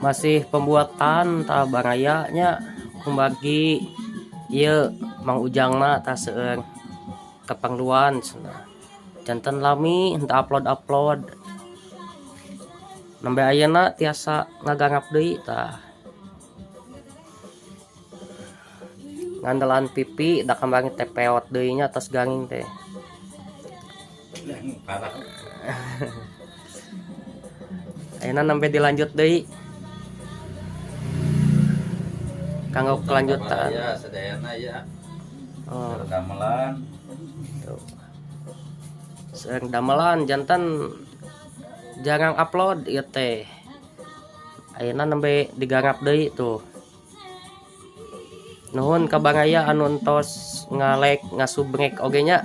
Masih pembuatan tah baraya nya kumargi ieu Mang Ujangna tah seueur keperluan cenah. Janten lami henteu upload-upload. Nembe ayeuna tiasa ngagarap deui tah. Ngandelan pipi da kamari teh peot deui nya tos garing teh. Ayeuna nembe dilanjut deui. Kanggo kelanjutan. Ya, sadayana ya. Oh. Damelan. Tuh. Seueur damelan janten jarang upload ieu teh. Ayeuna nembe digarap deui tuh. Nuhun ka baraya anu entos ngalike, ngasubrek oge nya.